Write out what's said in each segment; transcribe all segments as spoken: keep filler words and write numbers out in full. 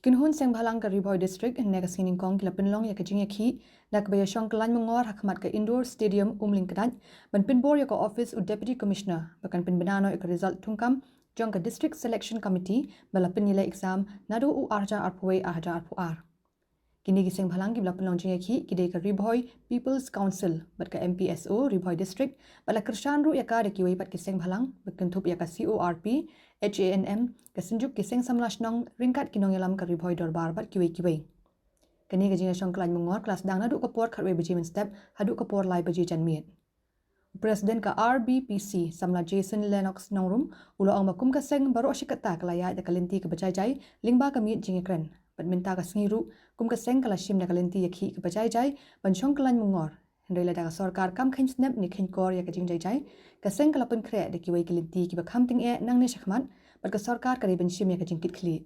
Kynhun Sengbhalang ka Ri Bhoi District hynne ka sngi Nyngkong ki la pynlong ïa ka jingïakhih da kaba ïashong kyllaiñ myngor ha khmat ka Indoor Stadium Umlyngkdait ban pynbor ïa ka office u Deputy Commissioner ba kan pynbna noh ïa ka result thungkam jong ka District Selection Committee ba la pynïaleh exam naduh u ar hajar arphew wei ar hajar arphew ar. Kine ki sengbhalang kiba la pynlong jingïakhih ki dei ka Ri Bhoi People's Council bad ka M P S O Ri Bhoi District bad la kyrshan ruh ïa ka da kiwei pat ki sengbhalang ba kynthup ïa ka C O R P, H A N M, ka Synjuk ki Seng Samla Shnong ryngkat ki nongïalam ka Ri Bhoi Dorbar bad kiwei kiwei. Kane ka jingïashong kyllaiñ myngor ka la sdang naduh ka por khatwei baje mynstep haduh ka por lai baje janmiet. U President ka R B P C, Samla Jason Lennox Nongrum, u la ong ba kum ka seng baroh shi katta ka la ïaid da ka lynti kaba jai jai lyngba ka miet jingïakren. Bad mynta ka sngi ruh kum ka seng ka la shim da ka lynti ïakhih kaba jai jai ban shong kyllaiñ myngor. Hynrei lada ka sorkar kam kheiñ snep ne kheiñ kor ïa ka jingjai jai, ka seng ka la pynkhreh da kiwei ki lynti kiba kham tyngeh nangne shakhmat bad ka sorkar ka dei ban shim ïa ka jingkitkhlieh.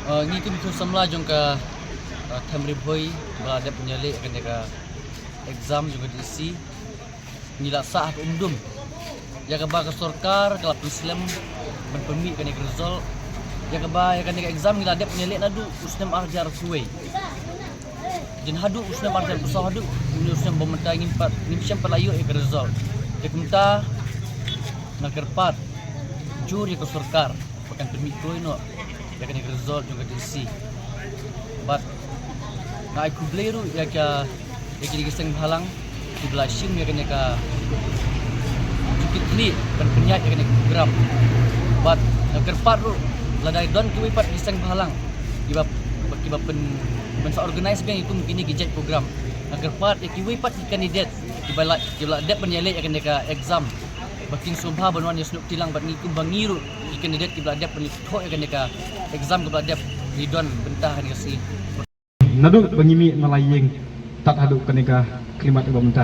Uh, ngi kum ki samla jong ka, uh, Them Ri Bhoi ba la dep ban ïaleh kane ka exam jong ka D C, ngi la sah ha ka umdum ïa kaba ka sorkar ka la pynslem ban pynmih kane ka result. Ïa kaba ïa kane ka exam ngi la dep ban ïaleh naduh u snem ar hajar arphew wei. Jin haduh u snem ar hajar arphew saw haduh une u snem ba mynta ngim pat, ngim shym pat la ïoh ïa ka result. Te kumta nga kyrpad jur ïa ka sorkar ba kan pynmih kloi noh ïa kane ka result jong ka D C. Bad nga ai khublei ruh ïa ka, ïa kine ki sengbhalang kiba la shim ïa kane ka jingkitkhlieh ban pynïaid ïa kane ka program. Bad nga kyrpad ruh lada don kiwei pat ki sengbhalang kiba, kiba pyn, pyn sa organise biang ïa kum kine ki jait program. Nga kyrpad ïa kiwei pat ki candidate kiba la, kiba la dep ban ïaleh ïa kane ka exam ba kin sngewbha ban wan ïasnoh kti lang bad ngi kum ba ngi ruh ki candidate kiba la dep ban ïathoh ïa kane ka exam kaba la dep ngi don bynta ha kane ka sngi. Naduh ba ngi mih na la ïing tad haduh kane ka khyllipmat ba mynta.